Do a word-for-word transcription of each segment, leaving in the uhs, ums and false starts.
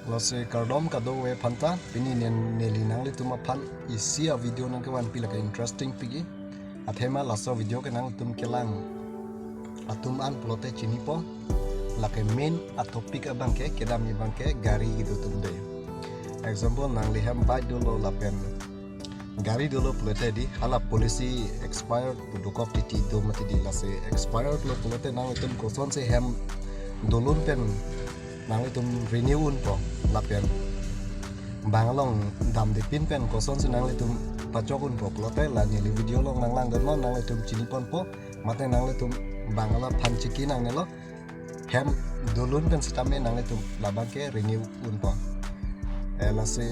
Lasi kardom kadokave aphanta, pini nen neli nanglitum aphan isi a-video nangkevanpi, lake interesting pik-i. Athema laso video ke nanglitum kelang atum an pulote chinipo. Lake main a-topic abang ke, kedamji abang ke gari kedo atum do. Example, nangli hem bike dolo lapen gari dolo pulote di, hala policy expired pu dokok titi do mati di, lasi expired lo pulote nanglitum kosonsi hem dolun pen nanglitum renew unpo lapen bang along damde pin pen kosonsi nanglitum pachok unpo pulote la neli video along nanglangdunnon, nanglitum chiniponpo, mate nanglitum bang alaphan chiki nangnelo, hem dolun pen sitame nanglitum labang ke renew unpo. Eh, lasi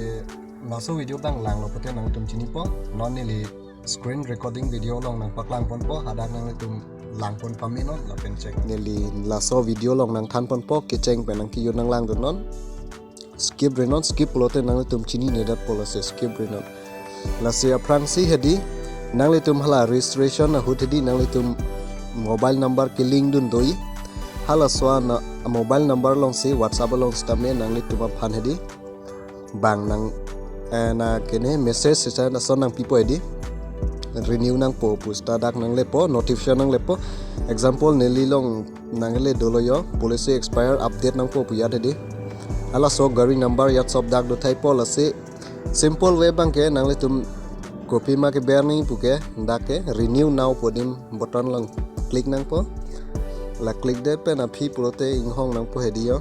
laso video abang langlo pulote nanglitum chinipo. Non neli screen recording video along nangpaklangponpo, hadak nanglitum langpon pamenon lapen chek. Neli laso video along nangthanponpo, kecheng pen nangkejut nanglangdunnon. Skip rinon, skip pulote nanglitum chininedatpo, lasi skip rinon. Lasi aphrangsi hedi, nanglitum hala registration ahut hedi nanglitum mobile number kelink dun do-i. Halaso a-mobile number alongsi WhatsApp along sitame nanglitum aphan hedi bang nang, eh, na kene message sisa na son nangpipo hedi, renew nangpo pu sita dak nanglepo, notification nanglepo. Example, neli along nangle dolo yo, policy expire update nangpo pu ya hedi. Halaso gari number ya sop dak do thaipo, lasi simple way abang ke nanglitum kopima keber nangji puke, dak ke renew now pu adim button along click nangpo. La click det pen aphi pulote inghong nangpo hedi yo.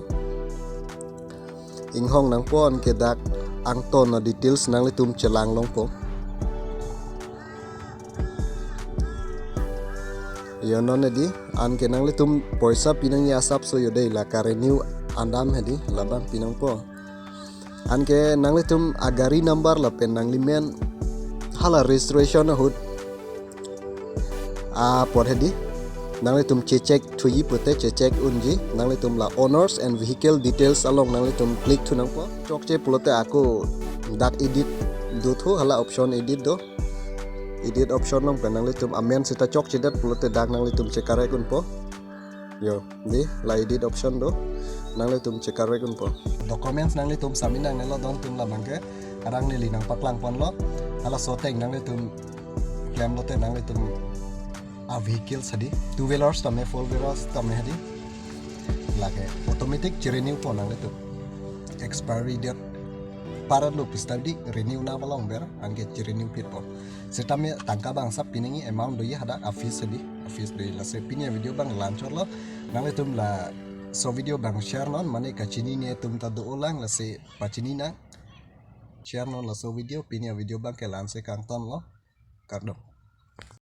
Inghong nangpo, anke dak angton a-details nanglitum chelang longpo. Yo, non hedi, anke nanglitum poisa pinangji asapso yo dei, la ka-renew adam hedi labang pinangpo. Anke nanglitum agari number lapen nanglimen hala registration ahut apot hedi nanglitum checheck thuji pulote checheck unji, nanglitum la owners and vehicle details along nanglitum click thu nangpo. Chokche pulote ako dak edit dothu, hala option edit do. Edit option along pen nanglitum amen sita chokchedet pulote dak nanglitum checorrect unpo. Yo, di la edit option do, nanglitum checorrect unpo. Documents nanglitum submit nangnelo, don atum labang ke arang neli nangpaklangponlo. Halaso ateng nanglitum klemlote nanglitum a-vehicle hedi, two wheelers tame four wheelers tame hedi, lake automatic cherenewpo nanglitum. Expiry date paran lo pu sita di renew na balong ber, anke cherenew phitpo. Sitame tangka bangso pinangji amount do-i, hadak a-fees hedi, a-fees do-i. Lasi pini a-video abang la-anchotlo, nanglitum laso video abang share non, mane kachinine atum ta do-olang, lasi pachini nang. Share non laso video, pini a-video abang ke la-ansi kangtonlo. Kardom.